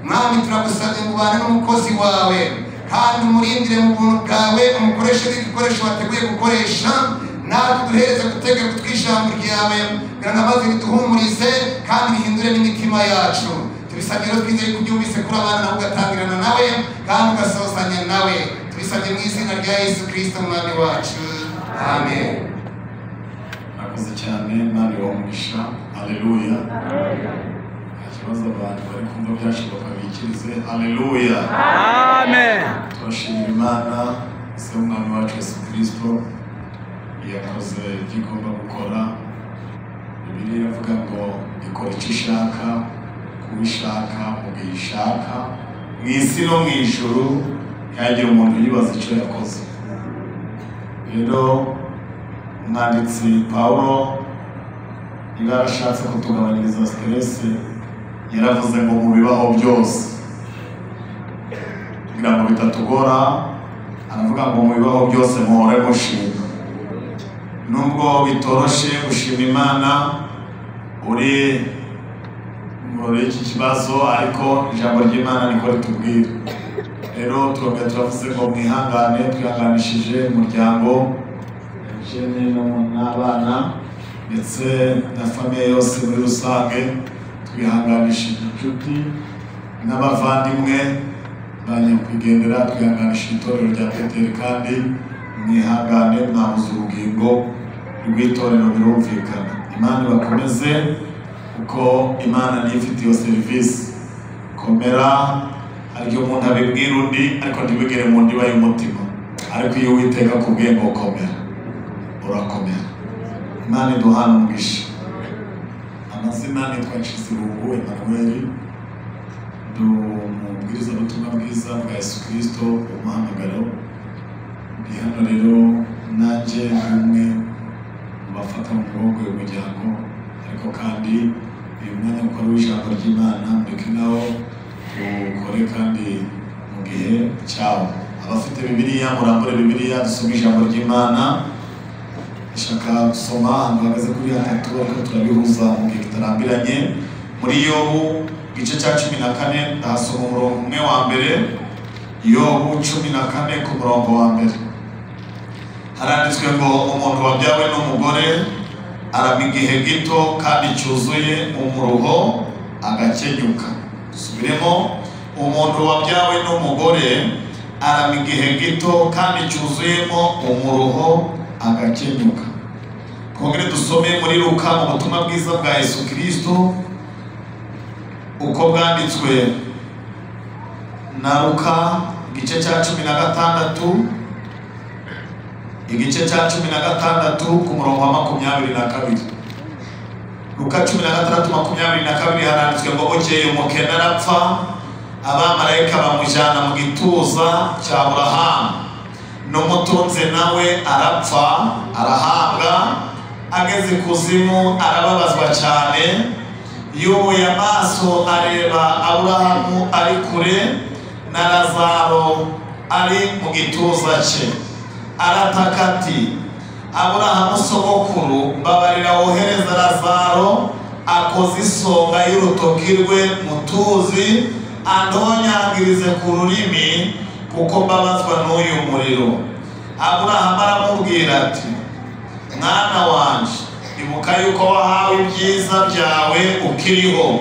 Mwami, turagusabye ngo ubane n'umukozi wawe kandi umurindire mu buntu bwawe, umukoreshe n'ibikoresho wateguye gukoresha, natwe duhereze gutega gutwi ijambo ryawe kugira ngo amaze riduhumurize kandi rihindure n'imitima yacu. Tubisabye rero twizeye ko ubyumvise kuri abana nawe ugatangirana nawe kandi ugasozanya nawe. Tubisabye mu izina rya Yesu Kristo Umwami wacu, amen. Murakoze cyane, Imana ibahe umugisha. Haleluya. Nta kibazo, abantu bari kumva byashoboka bikirize haleluya. Amen. Turashimira Imana se w'Umwami wacu Yesu Kristo yakoze ibyo igomba gukora. Bibiliya iravuga ngo ikora icyo ishaka, kuwo ishaka, mu gihe ishaka, mu isi no mu ijuru, ntihagire umuntu uyibaza icyo yakoze. Rero umwanditsi Pawulo niba yarashatse kutugabanyiriza stress, yaravuze ngo mu bibaho byose, kugira ngo bitatugora, aravuga ngo mu bibaho byose muhore mushima. Nubwo bitoroshe gushima Imana uri muri iki kibazo, ariko ijambo ry'Imana niko ritubwira. Rero turongera turavuze ngo mwihangane, twihanganishije umuryango Eugene n'abana ndetse na famille yose muri rusange, twihanganishije inshuti n'abavandimwe ba nyakwigendera, twihanganishije itorero rya Beteli, kandi mwihangane, mwabuze urugingo rw'itorero, birumvikana. Imana ibakomeze kuko Imana niyo ifite iyo serivisi. Komera, hari igihe umuntu abibwira undi ariko ntibigere mu ndiba y'umutima, ariko iyo Uwiteka akubwiye ngo komera, urakomera. Imana iduhana umugisha. Amazina nitwa Nshizirungu Emmanuel, ndi umubwirizabutumwa bwiza bwa Yesu Kristo umuhamagaro. Ndi hano rero nanjye nk'umwe mu bafata mu mugongo uyu muryango, ariko kandi uyu mwanya ukora w'ijambo ry'Imana mureke nawo tuwukore kandi mu gihe cyawo. Abafite Bibiliya murambure Bibiliya, dusome ijambo ry'Imana. Ndashaka gusoma ahantu hahagaze kuri hatatu, ariko turabihuza mu gihe kitarambiranye. Muri Yobu igice cya 14, ndahasoma umurongo umwe wa mbere. Yobu 14 ku murongo wa mbere haranditswe ngo umuntu wabyawe n'umugore arama igihe gito kandi cyuzuye umuruho agakenyuka. Dusubiremo, umuntu wabyawe n'umugore arama igihe gito kandi cyuzuyemo umuruho agakenyuka. Twongere dusome muri Luka mu butumwa bwiza bwa Yesu Kristo uko bwanditswe na Luka, igice cya 16, igice cya 16 ku murongo wa 22. Luka 16:22 haranditswe ngo bukeye umukene arapfa, abamarayika bamujyana mu gituza cya Aburahamu, n'umutunzi nawe arapfa arahambwa, ageze ikuzimu arababazwa cyane, yubuye amaso areba Aburahamu ari kure na Lazaro ari mu gituza cye, arataka ati Aburahamu sogokuru, mbabarira wohereza Lazaro akoze isonga y'urutoki rwe mu tuzi, andonyangirize ku rurimi kuko mbabazwa n'uyu muriro. Aburahamu aramubwira ati mwana wanje, ibuka yuko wahawe ibyiza byawe ukiriho,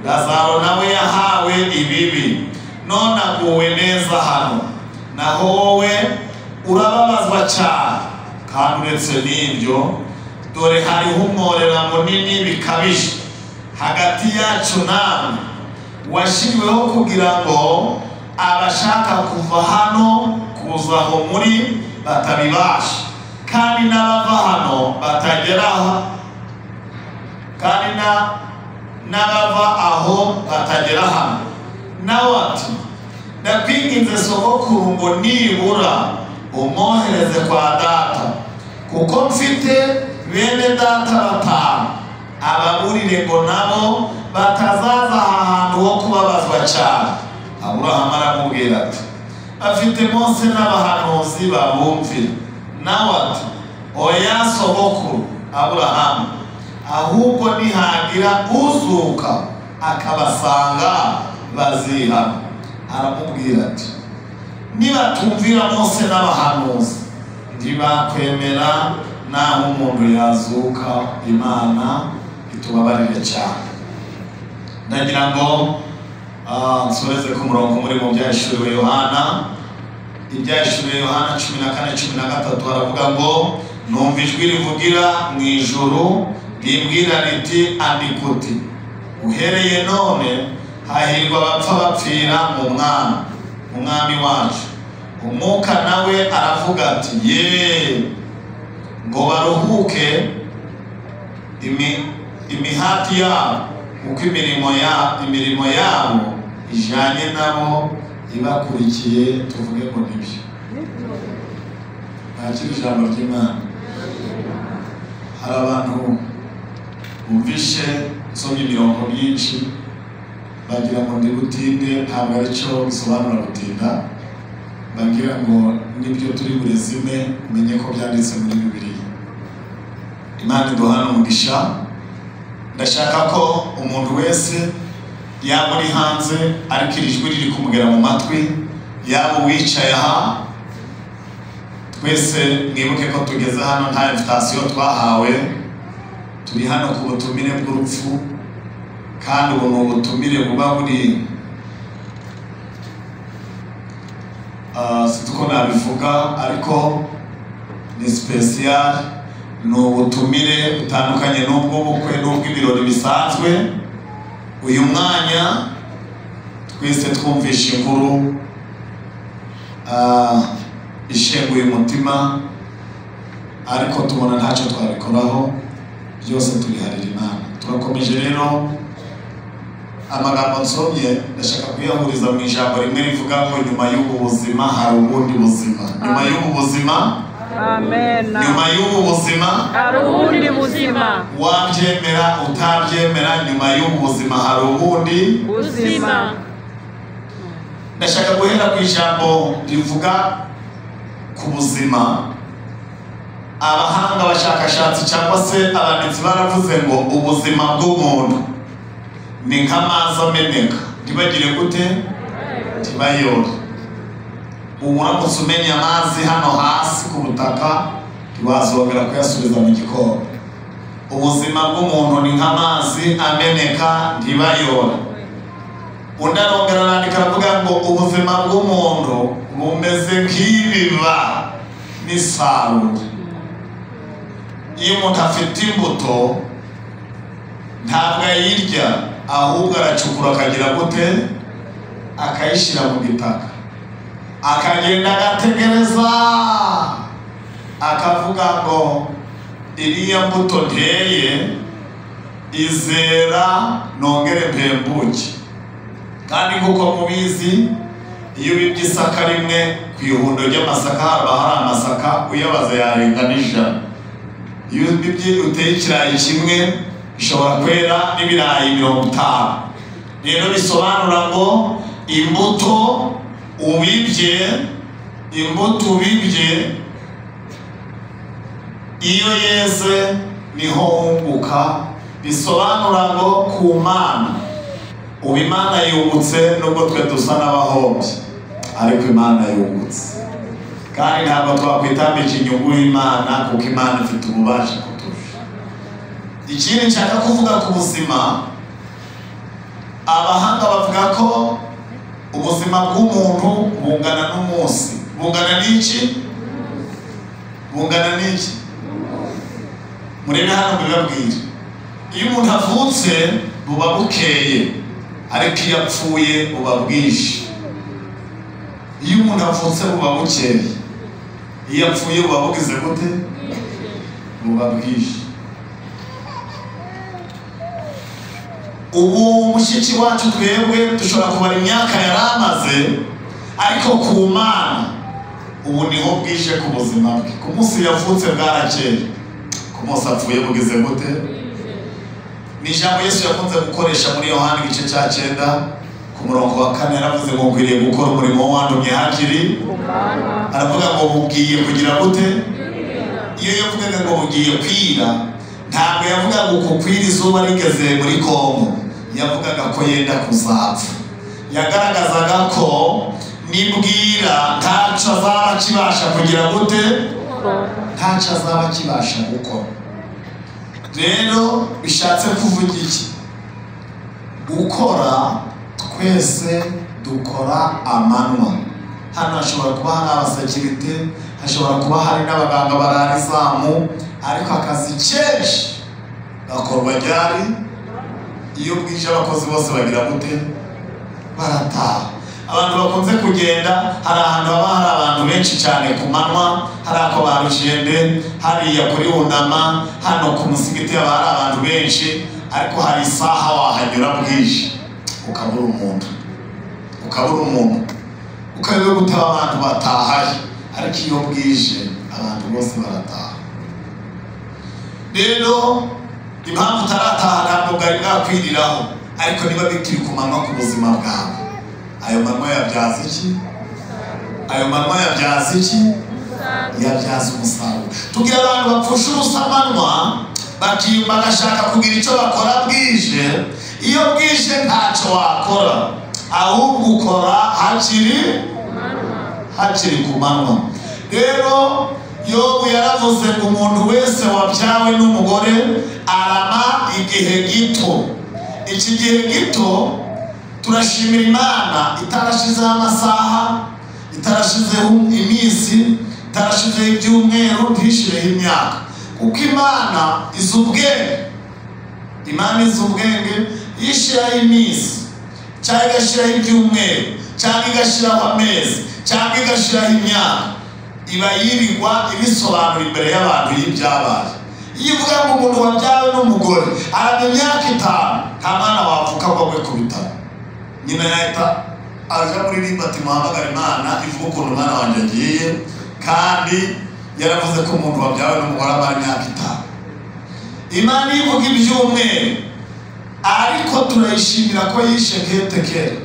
Lazaro nawe yahawe ibibi, none aguwe neza hano, naho wowe urababazwa cyane. Kandi uretse n'ibyo, dore hariho umworera munini bikabije hagati yacu namwe, washyiriweho kugira ngo abashaka kuva hano kuza aho muri batabibasha, kandi n'abava hano batagera aho, kandi n'abava aho batagera hano. Nawe ati ndakwinginze sogokuru ngo nibura umwohereze kwa data, kuko mfite bene data 5, ababurire ngo nabo batazaza aha hantu ho kubabazwa cyane. Aburahamu aramubwira ati afite Mose n'abahanuzi babumvira. Nawe ati oya sogokuru Aburahamu, ahubwo nihagira uzuka akabasanga bazihana. Aramubwira ati nibatumvira Mose n'abahanuzi ntibakwemera naho umuntu yazuka. Imana itubabarire cyane. Ndagira ngo nsoreze ku murongo muri mu Byahishuriwe Yohana, Ibyahishuriwe Yohana 14:13 haravuga ngo numva ijwi rivugira mu ijuru rimbwira riti andika uti uhereye none hahirwa abapfa bapfira mu Mwami wacu. Umwuka nawe aravuga ati ye ngo baruhuke imihati yabo kuko imirimo yabo ijanye nabo ibakurikiye. Tuvuge ngo nibyo. Nakira ijambo ry'Imana. Hari abantu bumvishe nsomye imirongo myinshi bagira ngo ndi butinde, ntabwo aricyo bisobanura gutinda, bagira ngo nibyo turi burezime umenye ko byanditse muri Bibiliya. Imana iduhana umugisha. Ndashaka ko umuntu wese yaba uri hanze ariko iri jwi riri kumugera mu matwi, yaba uwicaye aha, twese mwibuke ko tugeze hano nta invitation twahawe, turi hano ku butumire bw'urupfu, kandi ubu ni ubutumire buba buri sinzi uko nabivuga ariko ni special, ni ubutumire butandukanye n'ubw'ubukwe n'ubw'ibirori bisanzwe. Uyu mwanya twese twumvisha inkuru ishenguye umutima, ariko tubona ntacyo twabikoraho, byose tubiharira Imana. Turakomeje rero. Amagambo nsomye ndashaka kuyahuriza mu ijambo rimwe rivuga ngo nyuma y'ubu buzima hari ubundi buzima. Nyuma y'ubu buzima, amen. Nyuma y'ubu buzima hari ubundi buzima. Wabyemera utabyemera, nyuma y'ubu buzima hari ubundi buzima. Ndashaka guhera ku ijambo rivuga ku buzima. Abahanga abashakashatsi cyangwa se abanditsi baravuze ngo ubuzima bw'umuntu ni nk'amazi ameneka, ntibagire gute, ntibayore. Ubu uramutse umenya amazi hano hasi ku butaka ntiwazongera kuyasubiza mu gikombe. Ubuzima bw'umuntu ni nk'amazi ameneka ntibayore. Undi arongera arandika aravuga ngo ubuzima bw'umuntu bumeze nk'ibiba n'isarura. Iyo umuntu afite imbuto ntabwo ayirya, ahubwo aracukura akagira gute, akayishyira mu gitaka, akagenda agategereza, akavuga ngo iriya mbuto nteye izera nongere mpembuke. Kandi nk'uko mubizi, iyo ubibye isaka rimwe ku ihundo ry'amasaka haba hari amasaka uyabaza yarenga n'ijana. Iyo ubibye uteye ikirayi kimwe bishobora kwera n'ibirayi 50. Rero bisobanura ngo imbuto ubibye, iyo yeze niho wunguka. Bisobanura ngo ku Mana, ubu Imana yungutse nubwo twe dusa n'abahombye, ariko Imana yungutse. Kandi ntabwo twakwitambika inyungu y'Imana kuko Imana ifite ububasha kuturusha. Ikindi nshaka kuvuga ku buzima, abahanga bavuga ko ubuzima bw'umuntu bungana n'umunsi. Bungana n'iki? Bungana n'iki? Murebe hano mbibabwire. Iyo umuntu avutse buba bukeye, ariko iyo apfuye buba bwije. Iyo umuntu avutse buba bukeye, iyo apfuye buba bugize gute? Buba bwije. Ubu mushiki wacu twebwe dushobora kubara imyaka yaramaze, ariko ku Mana ubu niho bwije ku buzima bwe. Ku munsi yavutse bwarakeye, ku munsi apfuye bugize gute? Ni ijambo Yesu yakunze gukoresha muri Yohana igice cya 9 ku murongo wa 4, yaravuze ngo nkwiriye gukora umurimo wantumye hakiri, aravuga ngo bugiye kugira gute? Iyo yavugaga ngo bugiye kwira, ntabwo yavugaga ngo kwira izuba rigeze muri Kongo, yavugaga ko yenda kuzapfa. Yagaragazaga ko nibwira ntacyo azaba kibasha kugira gute, ntacyo azaba kibasha gukora. Rero bishatse kuvuga iki? Gukora twese dukora amanywa. Hano hashobora kuba hari abasekirite, hashobora kuba hari n'abaganga barara izamu, ariko akazi kenshi gakorwa ryari? Iyo bwije abakozi bose bagira gute? Barataha. Abantu bakunze kugenda, hari ahantu haba hari abantu benshi cyane ku manywa, hari ako ba rugende, hariya kuri Unama, hano ku musigiti haba hari abantu benshi, ariko hari isaha wahanyura bwije ukabura umuntu, ukabura umuntu, ukareba gutaba abantu batahaye. Ariko iyo bwije abantu bose barataha. Rero impamvu utarataha ntabwo bwari bwakwiriraho, ariko niba bikiri ku manywa ku buzima bwawe, ayo manywa yabyaza iki? Ayo manywa yabyaza iki? Yabyaza umusaruro. Tugira abantu bapfusha ubusa amanywa, bagashaka kugira icyo bakora bwije. Iyo bwije ntacyo wakora, ahubwo ukora hakiri ku manywa. Rero Yobu yaravuze ngo umuntu wese wabyawe n'umugore arama igihe gito. Iki gihe gito turashimira Imana itarashizeho amasaha, itarashizeho iminsi, itarashizeho ibyumweru, ntishireho imyaka, kuko Imana izi ubwenge. Imana izi ubwenge, yishyiraho iminsi cyangwa igashyiraho ibyumweru cyangwa igashyiraho amezi cyangwa igashyiraho imyaka, iba yirirwa ibisobanura imbere y'abantu y'ibyabaye. Iyo uvuga ngo umuntu wabyawe n'umugore arama imyaka 5, nta mwana wavuka ngo agwe ku bitaro. Nyina yahita aja muri rimba ati muhamagara Imana ivuga ukuntu umwana wanjye agiye, kandi yaravuze ko umuntu wabyawe n'umugore amara imyaka 5. Imana ivuga ibyumweru, ariko turayishimira ko yishe kete kera,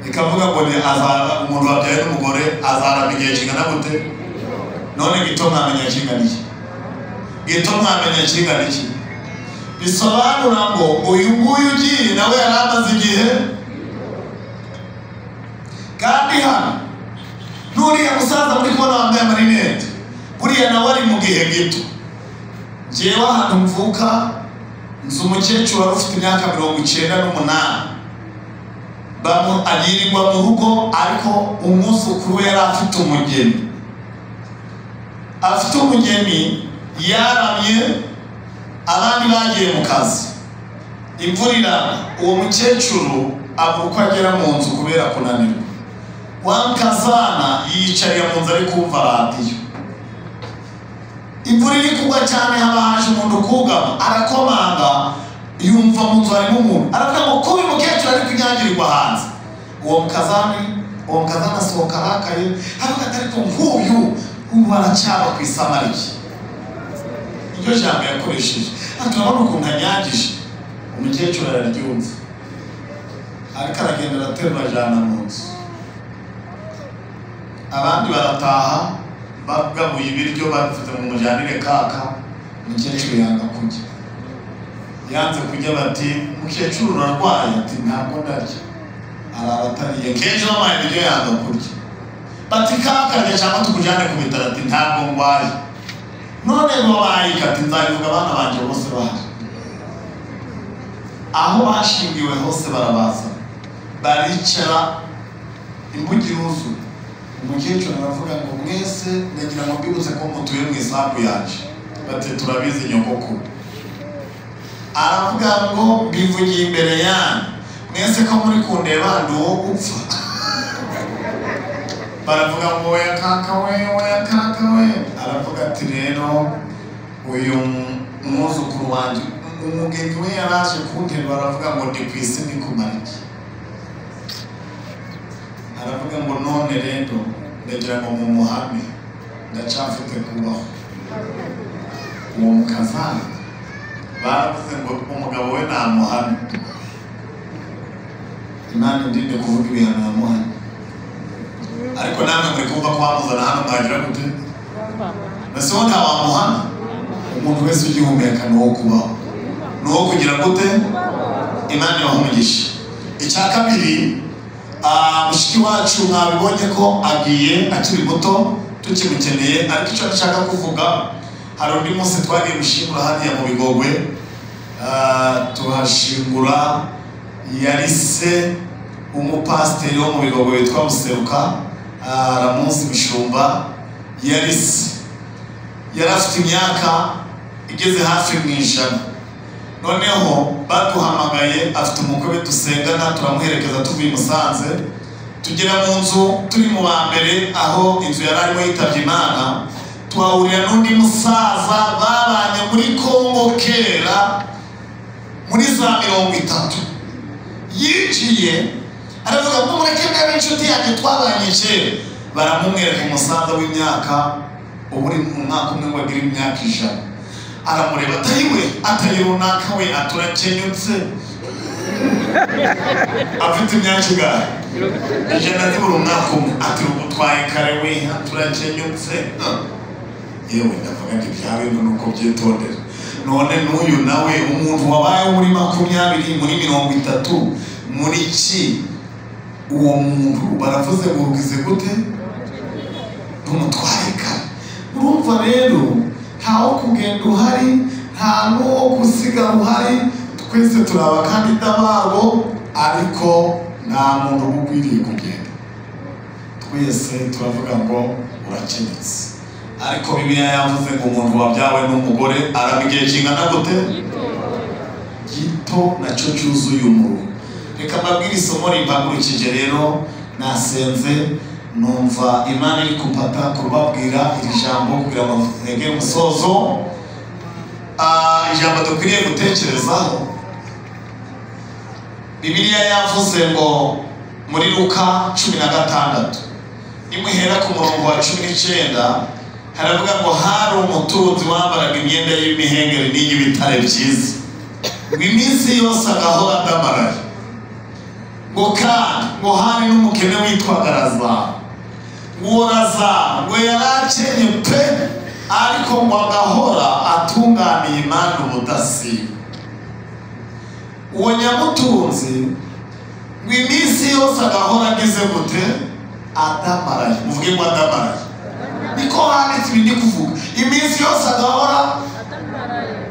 ikavuga ngo ni azaba umuntu wabyawe n'umugore azarama igihe kingana gute? None gito mwamenya kingana iki? Gito mwamenya kingana iki? Bisobanura ngo uyu nguyu ugiye nawe yari amaze igihe. Kandi hano nuriya musaza muri kubona wambaye amarinete, buriya nawe ari mu gihe gito. Njyewe ahantu mvuka nzi umukecuru wari ufite imyaka 98, ayirirwa mu rugo, ariko umwuzukuru we yari afite umugeni, afite umugeni yaramye, abandi bagiye mu kazi, imvura iragwa, uwo mukecuru abura uko agera mu nzu kubera kunanirwa. Wankazana yiyicariye mu nzu ari kumva radiyo. Imvura iri kugwa cyane, haba haje umuntu kugama, arakomanga, yumva mu nzu harimo umuntu, aravuga ngo kuba umukecuru ari kunyagirirwa hanze. Uwo mukazana asohoka arakaye, aravuga ati ariko nk'uyu ubu aracyaba ku isamariki. Iryo jambo yakoresheje, ati urabona ukuntu anyagije. Umukecuru araryumva, ariko aragenda araterura ajyana mu nzu. Abandi barataha bagabuye ibiryo bavuze ngo mujyanire kaka, umukecuru yanga kurya. Yanze kurya bati mukecuru urarwaye? Ati ntabwo ndarya. Arara atariye. Kenshi bamuhaye ibiryo yanga kurya. Bati kaka rya cyangwa tukujyane ku bitaro? Ati ntabwo ndwaye. None ngo bayika? Ati nzabivuga abana banjye bose bahari. Aho bashingiwe hose barabaza, baricara imbuga iruzuye. Umukecuru aravuga ngo mwese ndagira ngo mbibutse ko mutuye mu isambu yanjye. Bati turabizi nyogokuru. Aravuga ngo mbivugiye imbere yanyu mwese ko muri kundeba ndi uwo gupfa. Baravuga ngo oya kaka we, oya kaka we. Aravuga ati rero uyu mwuzukuru wanjye umugeni we yaraje kunterura, aravuga ngo ndi ku isi ndi kumara iki? Aravuga ngo none rero ndagira ngo mumuhame, ndacyafite kubaho. Uwo mukazana baravuze ngo umugabo we namuhame. Imana indinde kuvuga ibihano yamuhanye, ariko namwe muri kumva ko wamuzana hano mwagira gute? Mbese wo ntawamuhana? Umuntu wese ugihumeka ni uwo kubaho, ni uwo kugira gute? Imana ibaha umugisha. Icya kabiri, Mushiki wacu mwabibonye ko agiye akiri muto, tukimukeneye. Ariko icyo nshaka kuvuga, hari undi munsi twagiye gushingura hariya mu Bigogwe, tuhashingura yari se umupasiteri wo mu Bigogwe witwa Museruka, Ramuzi Mishumba. Yari se yari afite imyaka igeze hafi mu 100. Noneho baduhamagaye afite umukwe dusengana, turamuherekeza tuvuye i Musanze, tugera mu nzu turi mu ba mbere aho inzu yari arimo yitabye Imana, twahurira n'undi musaza babanye muri Kongo kera muri za 30. Yinjiye aravuga ngo mureke mbe inshuti yanjye twabanye kera. Baramumwereka umusaza w'imyaka ubu uri mu mwaka umwe ngo agire imyaka 100. Aramureba atayiwe atayi runaka we aturakenyutse, afite imyaka ingahe? 100 zibura umwaka umwe. Ati ugutwaye kare we aturakenyutse. Yewe ndavuga nti bya bintu nuko byitondera. None n'uyu nawe umuntu wabaye muri 20 muri 30 muri ki, uwo muntu baravuze ngo ugize gute ntumutwaye kare. Urumva rero ntawo kugenda uhari, nta n'uwo gusiga uhari, twese turi abakandida babo, ariko nta muntu ukwiriye kugenda. Twese turavuga ngo urakenyutse. Ariko Bibiliya yavuze ngo umuntu wabyawe n'umugore arama igihe kingana gute? Gito nacyo cyuzuye umuruho. Reka mbabwire isomo rimpagurukije rero. Nasenze numva Imana iri kumpata kubabwira iri jambo kugira ngo ntege umusozo. Ijambo dukwiriye gutekerezaho, Bibiliya yavuze ngo muri Luka 16 nimuhera ku murongo wa 19 haravuga ngo hari umutunzi wambaraga imyenda y'imihengeri n'iy'ibitare byiza, ngo iminsi yose agahora adamaraye. Ngo kandi ngo hari n'umukene witwaga Lazaro. Uwo Lazaro ngo yari akenye pe, ariko ngo agahora atunganiye Imana ubudasiba. Uwo nyamutunzi ngo iminsi yose agahora agize gute? Adamaraye. Muvuge ngo adamaraye. Niko handitse ibi ndi kuvuga. Iminsi yose agahora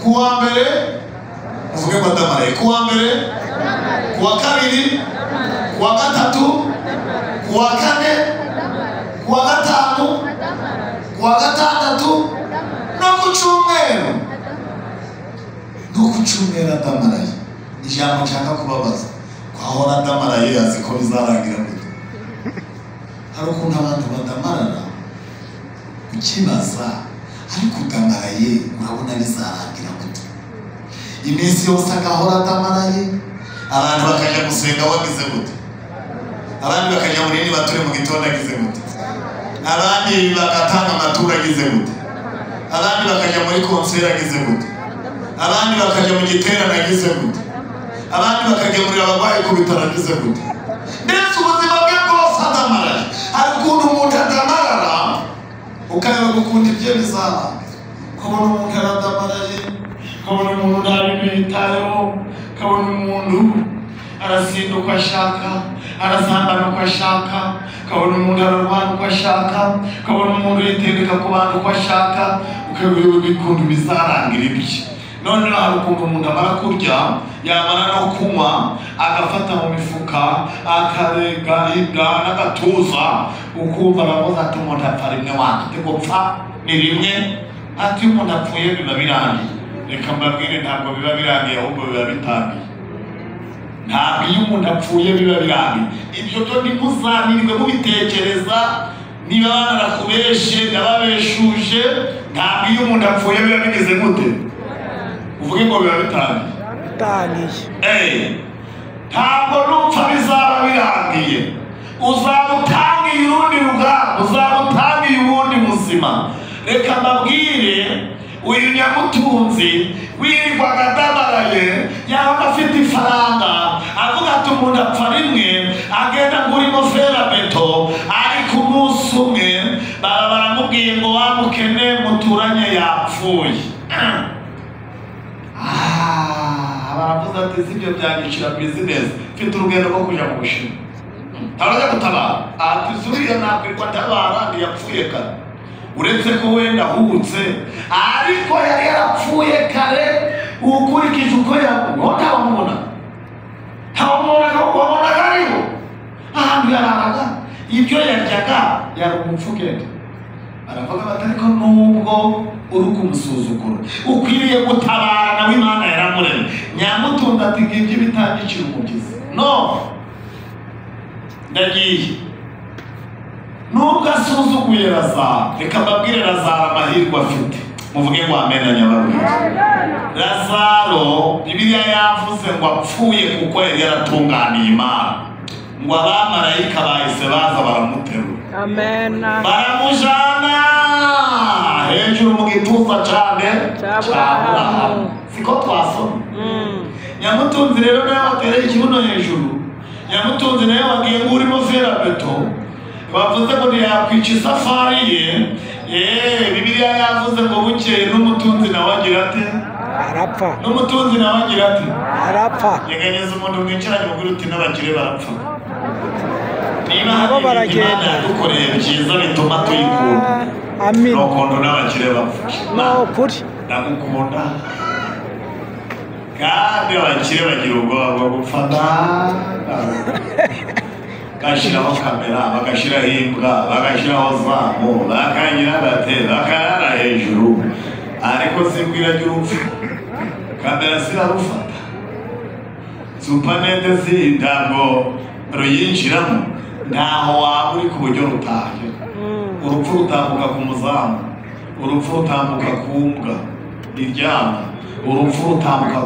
kuwa mbere, muvuge ngo adamaraye. Kuwa mbere, kuwa kabiri, kuwa gatatu, kuwa kane, kuwa gatanu, kuwa gatandatu, no ku cyumweru. No ku cyumweru adamaraye. Ijambo nshaka kubabaza, kwahora adamaraye azi ko bizarangira gute? Hari ukuntu abantu badamarara ukibaza, ariko udamaraye urabona bizarangira gute? Iminsi yose agahora adamaraye, abantu bakajya gusenga wagize gute? Abandi bakajya muri nini bature mu gitondo agize gute? Abandi bagatanga amaturo agize gute? Abandi bakajya muri konseri agize gute? Abandi bakajya mu giterane agize gute? Abandi bakagemurira abarwayi ku bitaro agize gute? Ndetse ubuzima bwe bwose adamaraye. Hari ukuntu umuntu adamarara ukareba gukunda ibyo bizarangira. Ukabona umuntu aradamaraye, ukabona umuntu nta bintu yitayeho, ukabona umuntu arasinda uko ashaka, arasambana uko ashaka, ukabona umuntu ararwana uko ashaka, ukabona umuntu yitendeka ku bantu uko ashaka, ukabona ukuntu bizarangira ibye. Noneho hari ukuntu umuntu amara kurya, yamara no kunywa, agafata mu mifuka, akarega inda n'agatuza, ukumva aravuze ati umuntu apfa rimwe wanjye, gupfa ni rimwe, ati umuntu apfuye biba birangiye. Reka mbabwire, ntabwo biba birangiye, ahubwo biba bitangiye. Ntabwo iyo umuntu apfuye biba birangiye. Ibyo byo ntimuzanirwe mubitekereza, niba barakubeshe ndababeshuje, ntabwo iyo umuntu apfuye biba bimeze gute? Uvuge ngo biba bitangiye. Ntabwo nupfa bizaba birangiye. Uzaba utangiye urundi rugamba, uzaba utangiye ubundi buzima. Reka mbabwire, uyu nyamutunzi wirirwaga adamaraye, yabaga afite ifaranga, avuga ati umuntu apfa rimwe, agenda ngurimo ferabeto, ariko umunsi umwe baba baramubwiye ngo wa mukene muturanye yapfuye. Baravuze ati si ibyo byanyicira bizinesi, mfite urugendo rwo kujya mu Bushinwa. Ntabwo gutabara ati suriya nakwirwa ntabara ntiyapfuye kare uretse ko wenda ahubutse ariko yari yarapfuye kare ukurikije uko yabona ntabamubona wabonaga ariho ahantu yararaga ibyo yaryaga yari umupfu ugenda aravuga bati ariko nubwo uri kumusuzugura ukwiriye gutabara nawe Imana yaramuremye. Nyamutunzi ati ngibyo bitangikira umubyizi no ndagiye nubwo asuzuguye Lazaro reka mbabwire Lazaro amahirwe afite muvuge ngo amena nyabarundi. Lazaro Bibiliya yavuze ngo apfuye kuko yari yaratunganiye Imana ngo abamarayika bahise baza baramuterura. Amen. Baramujana hejuru mu gituza cyane cya Aburahamu. Siko twasoma. Nyamutunzi rero nawe watereye ikibuno hejuru, Nyamutunzi nawe wagiye ngo urimo ferabeto bavuze ngo ntiyakwica isafari ye. Bibiliya yavuze ngo bukeye n'umutunzi nawe agira ate? Arapfa. N'umutunzi nawe agira ate? Arapfa. Yeganyeza umuntu mwicaranye mubwire uti n'abakire barapfa. Niba hari Imana yadukoreye byiza bituma tuyikunda. Amin. Nukuntu n'abakire bapfa. Nukuri. Ndagukunda. Kandi abakire bagira ubwoba bwo gupfa. Bagashyiraho kamera, bagashyiraho imbwa, bagashyiraho zamu, bakagira bate, bakarara hejuru. Ariko simbwira urupfu. Kamera zirarufata. Supanete ntabwo ruyinjiramo. Ntaho waba uri ku buryo rutahe. Urupfu rutambuka ku muzamu, urupfu rutambuka ku mbwa iryama, urupfu rutambuka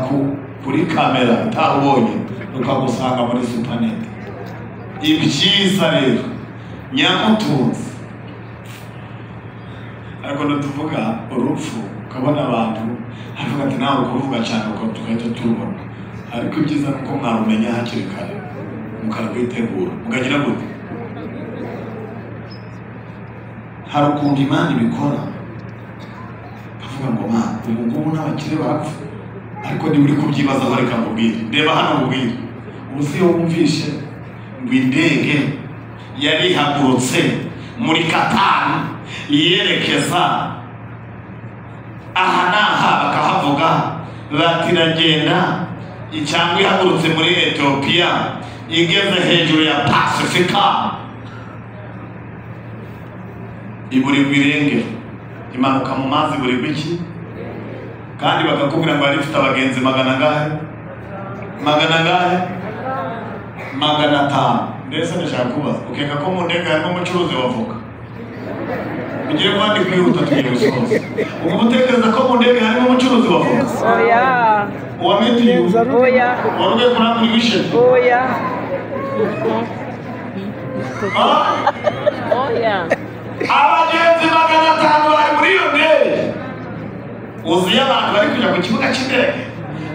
kuri kamera utarubonye rukagusanga muri supanete. Ibyiza rero Nyamutunzi ariko tuvuga urupfu ukabona abantu avuga ati nawe kuruvuga cyane uko tugahita turubona, ariko ibyiza nuko mwarumenya hakiri kare mukarwitegura mukagira gute. Hari ukuntu Imana ibikora avuga ngo Mana ubu ngubu n'abakire barapfa, ariko niba uri kubyibazaho reka nkubwire, reba hano nkubwire. Ubu si iyo wumvishe ngo indege yari ihagurutse muri Qatar yerekeza aha n'aha bakahavuga bati iragenda, cyangwa ihagurutse muri Ethiopia igeze hejuru ya Pasifika iburirwa irengero imanuka mu mazi iburirwa iki, kandi bakakubwira ngo yari ifite abagenzi magana angahe? Magana angahe? 500. Mbese ndashaka kubaza ukeka ko mu ndege harimo umucuruzi wavuga ugiye kwandi kwihuta tugiye gusoza. Ubu utekereza ko mu ndege harimo umucuruzi wavuga? Oya. Uwa mitiyu? Oya. Warugiye kurangura ibisheke? Oya. Oya. Abagenzi 500 bari muri iyo ndege. Uziye abantu bari kujya ku kibuga cy'indege,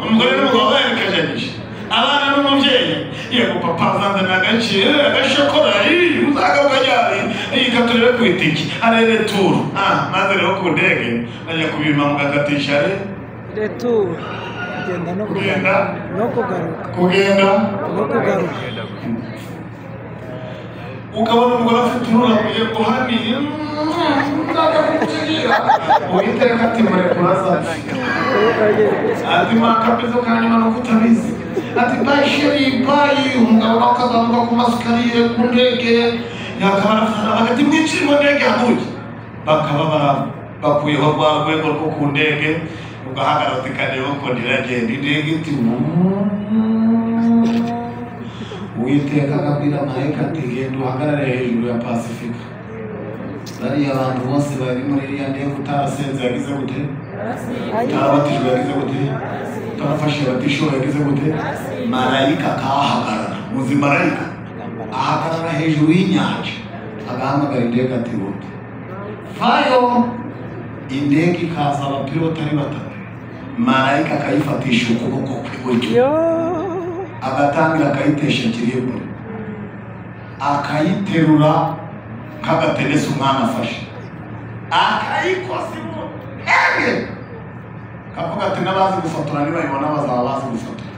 umugore n'umugabo baherekeje abana n'umubyeyi. Yego papa azanzanira agaciro agashokora uzagaruka ryari katurebe ku itiki arere turu. Maze rero ku ndege bajya kubima mugakatisha retour kugenda no kugaruka no kugaruka kugenda no kugaruka. Ukabona umugore afite ururabo yego hani ndakakugira uwiteka ati murekura azapfa ati makapizo kanyuma nuko utabizi ati bayi sheri bayi. Umugabo nawe akazamuka ku masikariye ku ndege yakabara hagati mwinjire mu ndege haguye bakaba bakuyeho rwa rwego rwo ku ndege ugahagarara uti kareba uko ndiragenda indege iti Uwiteka akabwira marayika ati genda uhagarare hejuru ya Pasifika. Bariya abantu bose bari muri iriya ndege utarasenze yagize gute? Utarabatijwe yagize gute? Utarafashe abatishoboye yagize gute? Marayika akahagarara. Muzi marayika ahagarara hejuru y'inyanja agahamagara indege ati ruta fayo. Indege ikaza abapiloti ari batatu, marayika akayifatisha ukuboko kw'iburyo agatangira akayitesha kiribure akayiterura nk'agatenesi umwana afashe akayikoza ege kavuga ati n'abazi gufotora nibayibona bazaba bazi gufotora.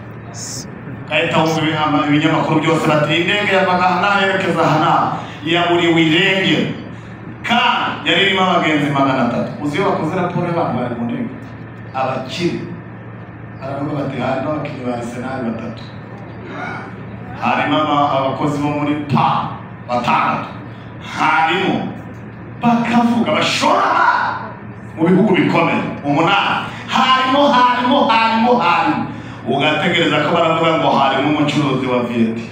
Gahita wumva ibinyamakuru byose bati indege yavaga aha n'aha yerekeza aha n'aha, yaburiwe irengero. Kandi yari irimo abagenzi 300. Uzi iyo bakoze raporo y'abantu bari mu ndege, abakire baravuga bati harimo abakinnyi ba Arsenal 3, harimo abakozi bo muri PA 6, harimo bakavuga bashora mu bihugu bikomeye 8, harimo harimo harimo harimo. Ugategereza ko baravuga ngo harimo umucuruzi wa Vieti,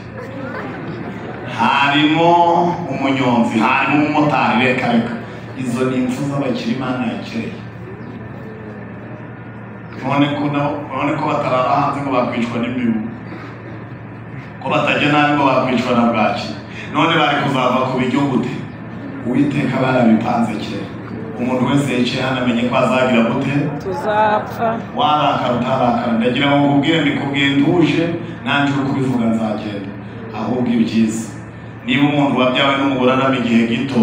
harimo umunyonzi, harimo umumotari. Reka reka, izo ni impfu z'abakire Imana yakereye. None ko batarara hanze ngo bakwicwa n'imibu, ko batajya nabi ngo bakwicwa na bwaki, none bari kuzava ku biryo gute? Uwiteka barabipanze kera. Umuntu wese yicaye hano amenye ko azagira gute? Tuzapfa. Warakara utarakara, ndagira ngo nkubwire, mbikubwiye ntuje, nanjye uri kubivuga nzagenda. Ahubwo ibyiza, niba umuntu wabyawe n'umugore arama igihe gito,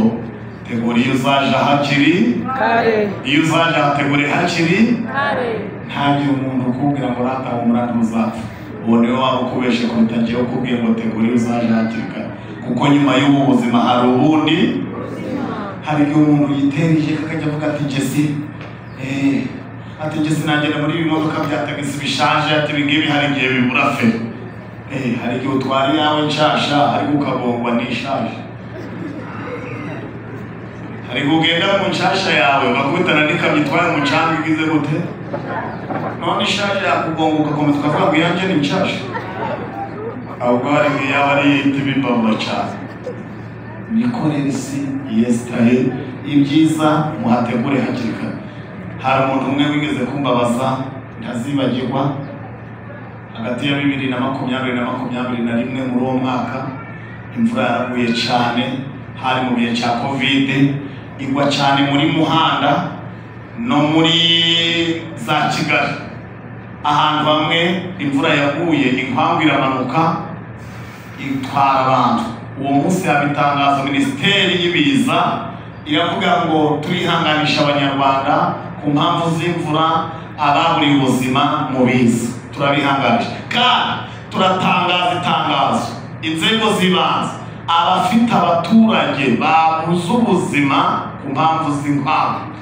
tegura iyo uzaja hakiri kare. Iyo uzaja hategure hakiri kare. Ntagire umuntu ukubwira ngo rata humura ntuzapfa, uwo niwe waba ukubeshe kuruta njyewe ukubwiye ngo tegura iyo uzaja hakiri kare, kuko nyuma y'ubu buzima hari ubundi. Hari igihe umuntu yiterije akajya avuga ati njye ati njye sinagenda muri ibi modoka bya tagisi bishaje, ati ibi ngibi hari igihe bibura fe. Hari igihe utwara iyawe nshasha ariko ukagongwa n'ishaje. Hari igihe ugenda mu nshasha yawe ugakubitana n'ikamyo itwaye umucanga igize gute, none ishaje yakugonga ugakomeza ukavuga ngo iyanjye ni nshasha. Ahubwo hari igihe yaba ari iyindi bibabura cyane. Nikorere isi yesitaye, ibyiza muhategure hakiri kare. Hari umuntu umwe wigeze kumbabaza ntazibagirwa, hagati ya 2020 na 2021 muri uwo mwaka imvura yaraguye cyane, hari mu bihe cya Covid, igwa cyane muri Muhanda no muri za Kigali. Ahantu hamwe imvura yaguye inkangu iramanuka itwara abantu. Uwo munsi habitangaza minisiteri y'ibiza iravuga ngo turihanganisha abanyarwanda ku mpamvu z'imvura, ababuriye ubuzima mu biza turabihanganisha, kandi turatangaza itangazo inzego z'ibanze, abafite abaturage babuze ubuzima ku mpamvu z'inkangu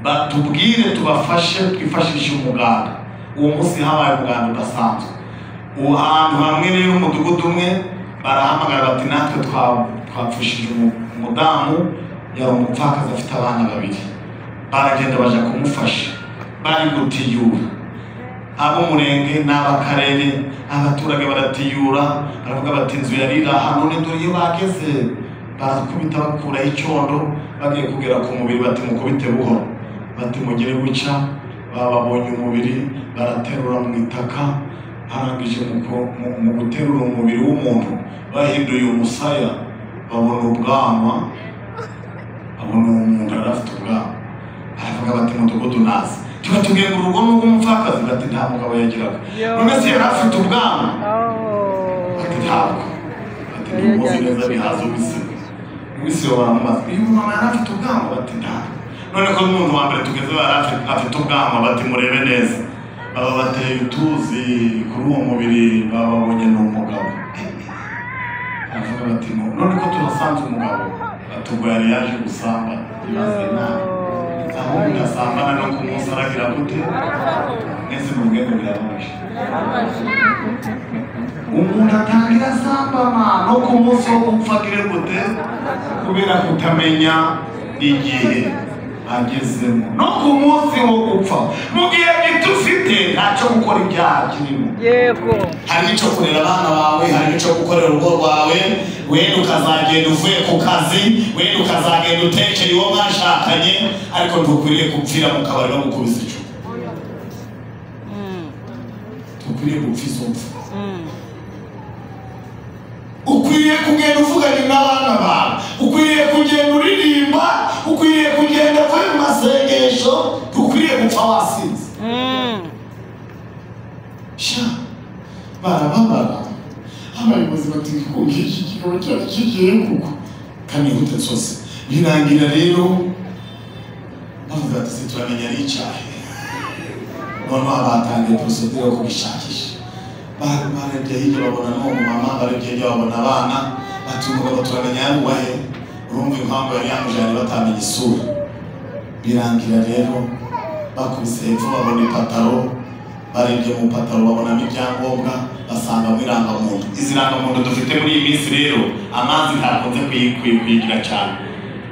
batubwire tubafashe, twifashishe umuganda. Uwo munsi habaye umuganda udasanzwe. Uwo hantu hamwe rero umudugudu umwe barahamagara bati natwe twapfushije umudamu, yari umupfakazi afite abana 2. Baragenda baja kumufasha, bari gutiyura ab'umurenge n'ab'akarere, abaturage baratiyura, baravuga bati inzu yari iri aha none dore iyo bageze. Barakubita bakuraho icyondo, bagiye kugera ku mubiri bati mukubite buhoro, bati mugire guca. Bababonye umubiri baraterura mu itaka, barangije mu guterura umubiri w'umuntu bahinduye umusaya, babona ubwanwa, babona umuntu yari afite ubwanwa. Baravuga bati mudugudu nazi, tuba tubwiye ngo urugo n'urw'umupfakazi, bati nta mugabo yagiraga, none se yari afite ubwanwa? Bati ntabwo. Bati ntumuzi neza bihaza ubisibo. Ubisibo baramubaza, uyu mama yari afite ubwanwa? Bati ntabwo. None ko umuntu wa mbere tugeze yari afite ubwanwa? Bati murebe neza. Baba bateye utuzi kuri uwo mubiri, bababonye ni umugabo. Aravuga bati none ko turasanze umugabo? Bati ubwo yari yaje gusambana. Ibaze nawe, ahubwo ugasambana no ku munsi aragira gute? Mwese muvuge ngo birababaje. Umuntu atangira asambana no ku munsi wo gupfa agire gute? Kubera kutamenya igihe agezemo, no ku munsi wo gupfa. Mu gihe gito ufite ntacyo gukora ibyaha kirimo. Yego. Hari icyo kurera abana bawe, hari icyo gukorera urugo rwawe, wenda ukazagenda uvuye ku kazi, wenda ukazagenda utekeye uwo mwashakanye, ariko ntukwiriye gupfira mu kabari no gukubisa icupa. Ntukwiriye gupfa izo mpfu. Ukwiriye kugenda uvuganye n'abana bawe, ukwiriye kugenda uririmba, ukwiriye kugenda uvuye mu masengesho, ntukwiriye gupfa wasinze. Sha barababara abayobozi bati iki kigabo cyacu kigiye kuko kanihute zose. Birangira rero bavuga ati turamenya ari icyahe. Noneho batangiye procedure yo kubishakisha. Barebye hirya babona n'uwo mama, barebye hirya babona abana, bati umugabo turamenya yaruwahe. Urumva impamvu yari yamujyanye batamenya isura. Birangira rero bakubise hepfo babona ipataro, barebye mu pataro babonamo ibyangombwa, basangamo irangamuntu. Izi rangamuntu dufite muri iyi minsi rero amazi ntakunze kuyigira cyane.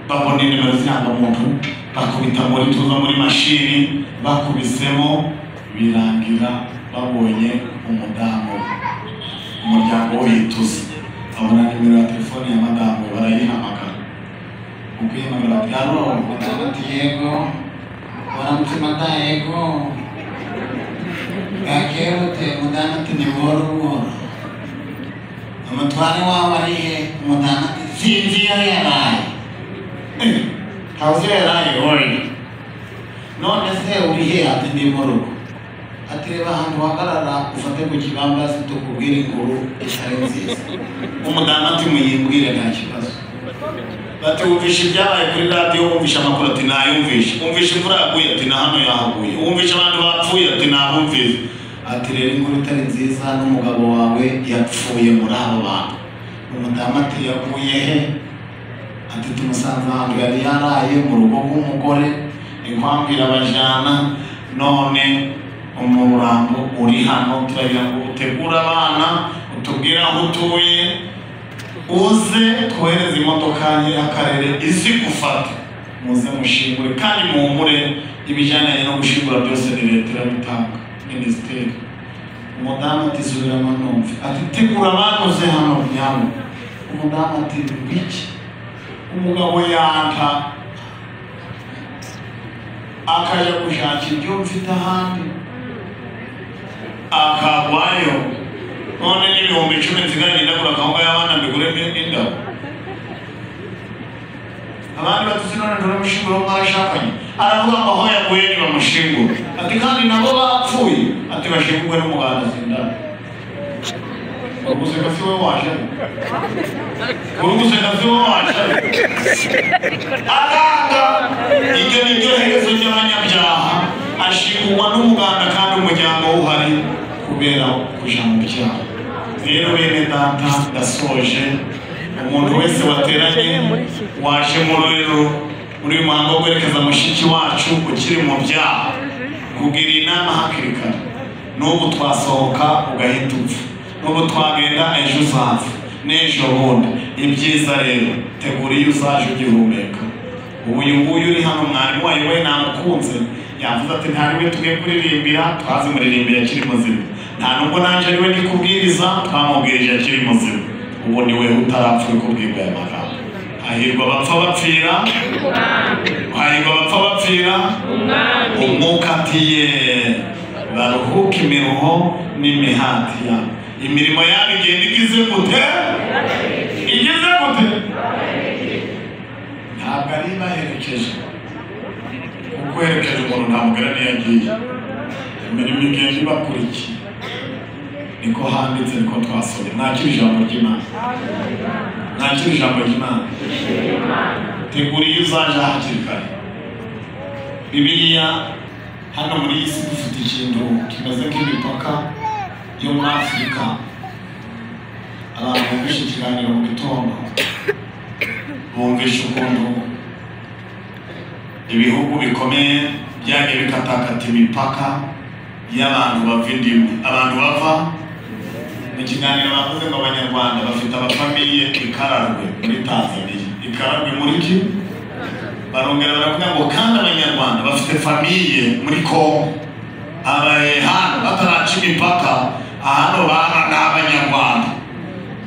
Babona inimero z'irangamuntu, bakubita muri tuza muri mashini, bakubisemo birangira babonye umudamu. Umuryango wituze babona nimero ya telefone ya madamu, barayihamagara. Ukuyihamagara ati Alo, madamu ati yego, waramutse madamu yego, bwakeye bute? Mudamu ati ni buhoro buhoro. Umutware wawe ari he? Umudamu ati sinzi iyo yaraye. Ntazi iyo yaraye oya. None se uri he? Ati ndi mu rugo. Ati reba ahantu uhagarara ufate ku kibambasi tukubwire inkuru itari nziza. Umudamu ati muyimbwire nta kibazo. Bati wumvishe ibyabaye kuri radiyo, wumvishe amakuru ati nayumvishe, wumvishe imvura yaguye ati na hano yahaguye, wumvishe abantu bapfuye ati nabumvise. Ati rero inkuru itari nziza n'umugabo wawe yapfuye muri abo bantu. Umudamu ati yaguye he? Ati tumusanze ahantu yari yaraye mu rugo rw'umugore, inkwambi irabajyana, none umurambo uri hano, turagira ngo utegure abana, utubwire aho utuye, uze twohereze imodoka y'akarere izi gufata, muze mushingure kandi muhumure, ibijyanye no gushingura byose ni leta irabitanga, minisiteri. Umudamu ati subiramo numve. Ati tegura abana uze hano nyawe. Umudamu ati biki? Umugabo yanta akaja gushaka ibyo mfite ahandi akagwayo, none n'ibihumbi 10 nsigaranye ndagura akawunga y'abana mbiguremo indabo. Abandi batuzi none turamushingura mwarashakanye. Aravuga ngo aho yaguye nibamushingure. Ati kandi nabo bapfuye. Ati bashingurwe n'umuganda zindana. Uruguseka si wowe waje. Uruguseka si wowe waje. Aranga iryo ni ryo herezo ry'abanyabyaha, ashingurwa n'umuganda kandi umuryango uhari kubera kuja mu byaha. Rero bene data ndasoje, umuntu wese wateranye waje muri uyu muhango wo guherekeza mushiki wacu ukiri mu byaha, kugira inama hakiri kare. N'ubu twasohoka ugahita upfa, n'ubu twagenda ejo uzapfa, n'ejo bundi. Ibyiza rero tegura iyo uzaje ugihumeka. Uyu nguyu uri hano mwarimu wawe we namukunze, yavuze ati ntari we tugiye kuririmbira, twazimuririmbira akiri muzima. Nta nubwo nanjye ari we ndi kubwiriza, twamubwirije akiri muzima. Ubu ni we utarapfa uri kubwirwa aya magambo. Hahirwa abapfa bapfira, hahirwa abapfa bapfira umwuka atiye, baruhuke imiruho n'imihati yabo. Imirimo yabo igenda igize gute? Igize gute? Ntabwo ari ibaherekeje, kuko uherekeje umuntu ntamubwira niyo agiye. Imirimo igenda ibakurikiye. Niko handitse, niko twasomye. Mwakire ijambo ry'Imana. Mwakire ijambo ry'Imana. Tegura iyo uzaje hakiri kare. Bibiliya hano muri iyi si dufite ikintu kimeze nk'imipaka yo muri Afurika. Abantu bumvishe ikiganiro mu gitondo, bumvishe ukuntu ibihugu bikomeye byagiye bikatakata imipaka y'abantu bava indimu. Abantu bava mu kiganiro bavuze ngo abanyarwanda bafite abafamiye ikararwe muri Tanzania, ikararwe muri ki? Barongera baravuga ngo kandi abanyarwanda bafite famiye muri Kongo. Hano bataraca imipaka, hano bana ni abanyarwanda.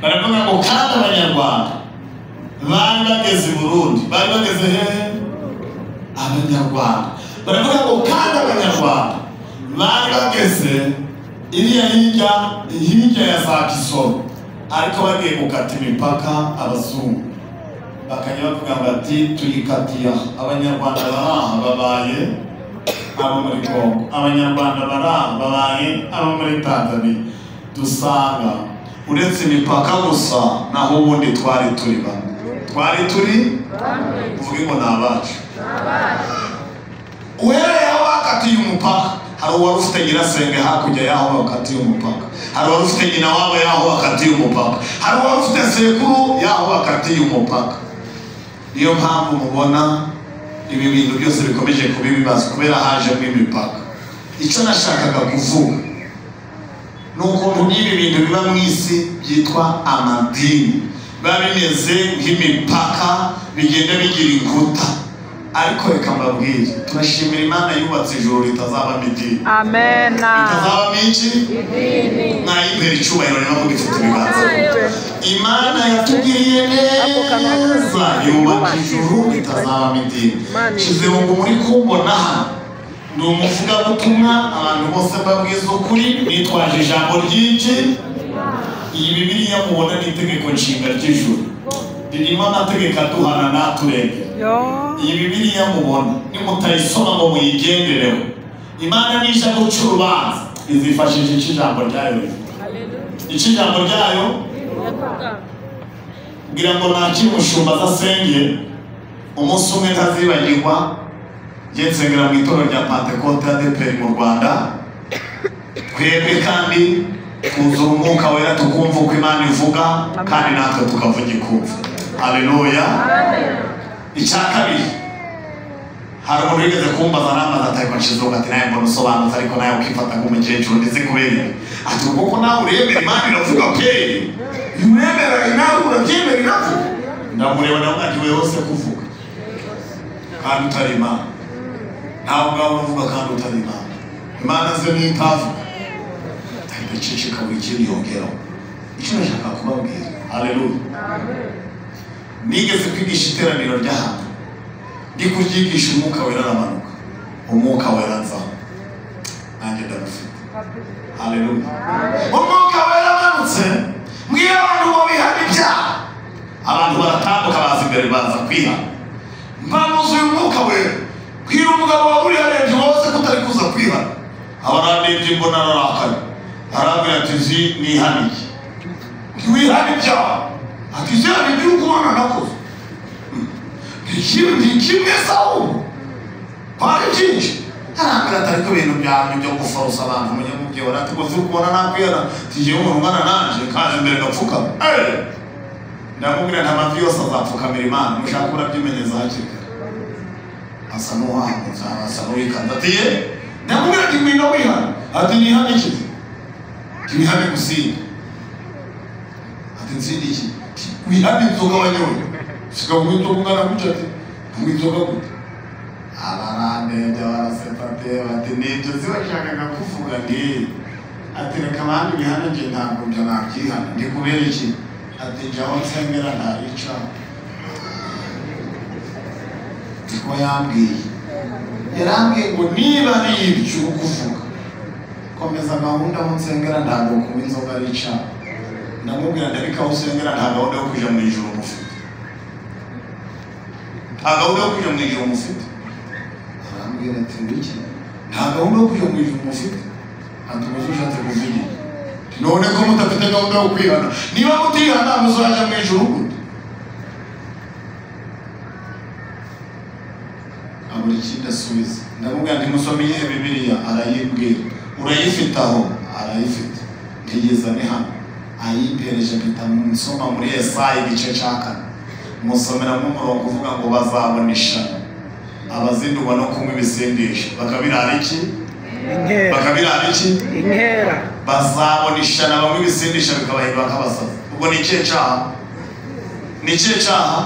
Baravuga ngo kandi abanyarwanda bari bageze i Burundi, bari bageze hehe? Abanyarwanda. Baravuga ngo kandi abanyarwanda bari bageze iriya hirya ya za Kisoro, ariko bagiye gukata imipaka abazungu bakajya bavuga ngo ati tuyikatiye abanyarwanda baraha babaye abo muri Kongo, abanyarwanda baraha babaye abo muri Tanzania. Dusanga uretse imipaka gusa, naho ubundi twari turi bamwe. Twari turi tuvuge ngo ni abacu. Uhereye aho bakatiye umupaka Hari uwari ufite nyirasenge hakurya y'aho bakatiye umupaka, hari uwari ufite nyina wabo y'aho bakatiye umupaka, hari uwari ufite sekuru y'aho bakatiye umupaka. Niyo mpamvu mubona ibi bintu byose bikomeje kuba ibibazo kubera hajemo imipaka. Icyo nashakaga kuvuga ni ukuntu n'ibi bintu biba mu isi byitwa amadini biba bimeze nk'imipaka, bigenda bigira inkuta. Ariko reka mbabwire, turashimira Imana yubatse ijuru ritazabamo idini. Amen. Ritazabamo iki? Idini. Mwayibera icyubahiro niba mugifite ibiganza. Imana yatugiriye neza yubaka ijuru ritazabamo idini. Nshyize ngo muri kumbona hano ni umuvugabutumwa, abantu bose mbabwiza ukuri, nitwaje ijambo ry'iki. Iyi Bibiliya mubona ni itegeko nshinga ry'ijuru, ririmo amategeko aduhana n'aturengera. Iyi Bibiliya mubona nimutayisoma ngo muyigendereho, Imana nija guca urubanza izifashisha iki ijambo ryayo rivuga. Iki ijambo ryayo kugira ngo nakire umushumba azasenge umunsi umwe ntazibagirwa. Njye nsengera mu itorero rya Pentekote ADEPR mu Rwanda. Twebwe kandi twuzura umwuka wera, tukumva uko Imana ivuga kandi natwe tukavuga ikumva. Haleluya. Icya kabiri, hari umuntu wigeze kumbaza, arambaza ati ariko nshizeho ati nawe mbona usobanutse, ariko nawe ukifata nk'umukecuru, ndetse kubera ibi? Ati kuko nawe uremera Imana iravuga pe, uremera nawe urabyemera iravuga. Ndamureba ndamubwira nti wewe wose kuvuga kandi utari Imana, nawe ubwawe uravuga kandi utari Imana, Imana ze niyo itavuga. Ahita aceceka, buri kintu yongeraho. Icyo nashaka kubabwira, haleluya, nigeze kwigisha iteraniro ry'ahantu, ndi kuryigisha umwuka wera aramanuka, umwuka wera nzaho nanjye ndamufite. Haleluya. Umwuka wera amanutse, mbwira abantu ngo bihane ibyaha, abantu baratambuka baza imbere baza kwihana. Mbanuzuye umwuka wera, bwira umugabo wawe uri hariya wose ko utari kuza kwihana. Abarandebye mbona ararakaye, arambwira ati zi nihaniye. Ntiwihane ibyaha? Ati zihane ibyo uri kubona nakoze. Ni kimwe se ahubwo kwari byinshi. Arambwira ati ariko ibintu byanyu byo guforosa abantu munyamubyihora, ati gusa uri kubona nakwihana, tugiye umuntu ungana nanje kaje imbere gapfukama. Ndamubwira nta mavi yose azapfukamira Imana, mushaka urabyimenyeza hakiri kare. Asa n'uwahangutse, asa n'uwikanze, ati ye. Ndamubwira ati ngwino wihane. Ati nihane iki? Ati wihane gusinda. Ati nsinde iki? Ati wihane inzoga wanyoye. Siga kunywa inzoga ungana gutya. Ati kunywa inzoga gute? Abarandebye baraseka ati bati nibyo zibashakaga kuvuga. Ndi ati reka abandi bihane, njye ntabwo ibyo nabyihana. Ndi kubera iki? Ati njye aho nsengera ntarica. Niko yambwiye, yarambwiye ngo niba ari ibyo uri kuvuga komeza gahunda, aho nsengera ntabwo kunywa inzoga ari icyaha. Ndamubwira ndareka aho usengera nta gahunda yo kuja mu ijuru mufite, nta gahunda yo kuja mu ijuru mufite. Arambwira ati ngiki, nta gahunda yo kuja mu ijuru mufite. Ati ubu ushatse kuvuga iki? None ko mudafite gahunda yo kwihana, niba mutihana muzajya mu ijuru gute? Abura ikindi asubiza. Ndamubwira nti musome iyihe Bibiliya? Arayibwira. Urayifite aho? Arayifite. Ntigezane hano. Ayimpereje, mpita nsoma muri Yesaya igice cya 4, musomeramo umurongo uvuga ngo bazabona ishano abazindurwa no kunywa ibisindisha bakabirara iki? Inkera. Bakabirara iki? Inkera. Bazabona ishano banywa ibisindisha bikabahindura nk'abasazi. Ubwo ni ikihe cyaha? Ni ikihe cyaha?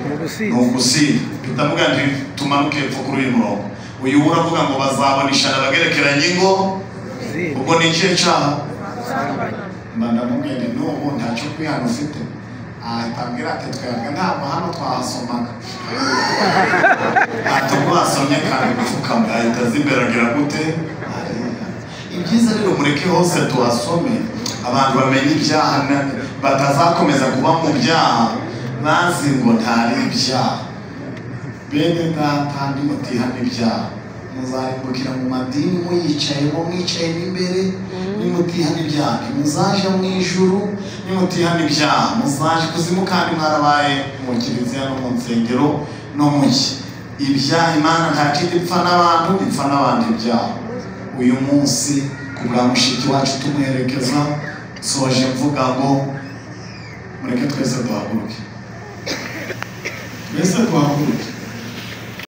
Mu Ni gusinda. Ugusinda. Mpita mvuga nti tumanuke hepfo kuri uyu murongo, uyu uravuga ngo bazabona ishano abagerekeranye ingo. Gusinda. Ubwo ni ikihe cyaha? Ubusambanyi. Mba ndamubwira nti n'ubu ntacyo kwihana ufite. Ahita ambwira ati twebwe ntabwo hano twahasomaga. Ati ubwo wasomye kandi gupfukama. Ahita azimberagira gute? Ariya. Ibyiza rero mureke hose tuhasome, abantu bamenye ibyaha batazakomeza kuba mu byaha bazi ngo ntari ibyaha. Bene data, nimutihana ibyaha muzarimbukira mu madini muyicayemo, mwicayemo imbere. Nimutihana ibyaha ntimuzaja mu ijuru. Nimutihana ibyaha muzaje ikuzimu kandi mwarabaye mu kiliziya no mu nsengero no mu ki. Ibyaha, Imana nta kindi ipfa n'abantu, ipfa n'abantu ibyaha. Uyu munsi ku bwa mushiki wacu tumuherekeza, soje mvuga ngo mureke twese duhaguruke, twese duhaguruke.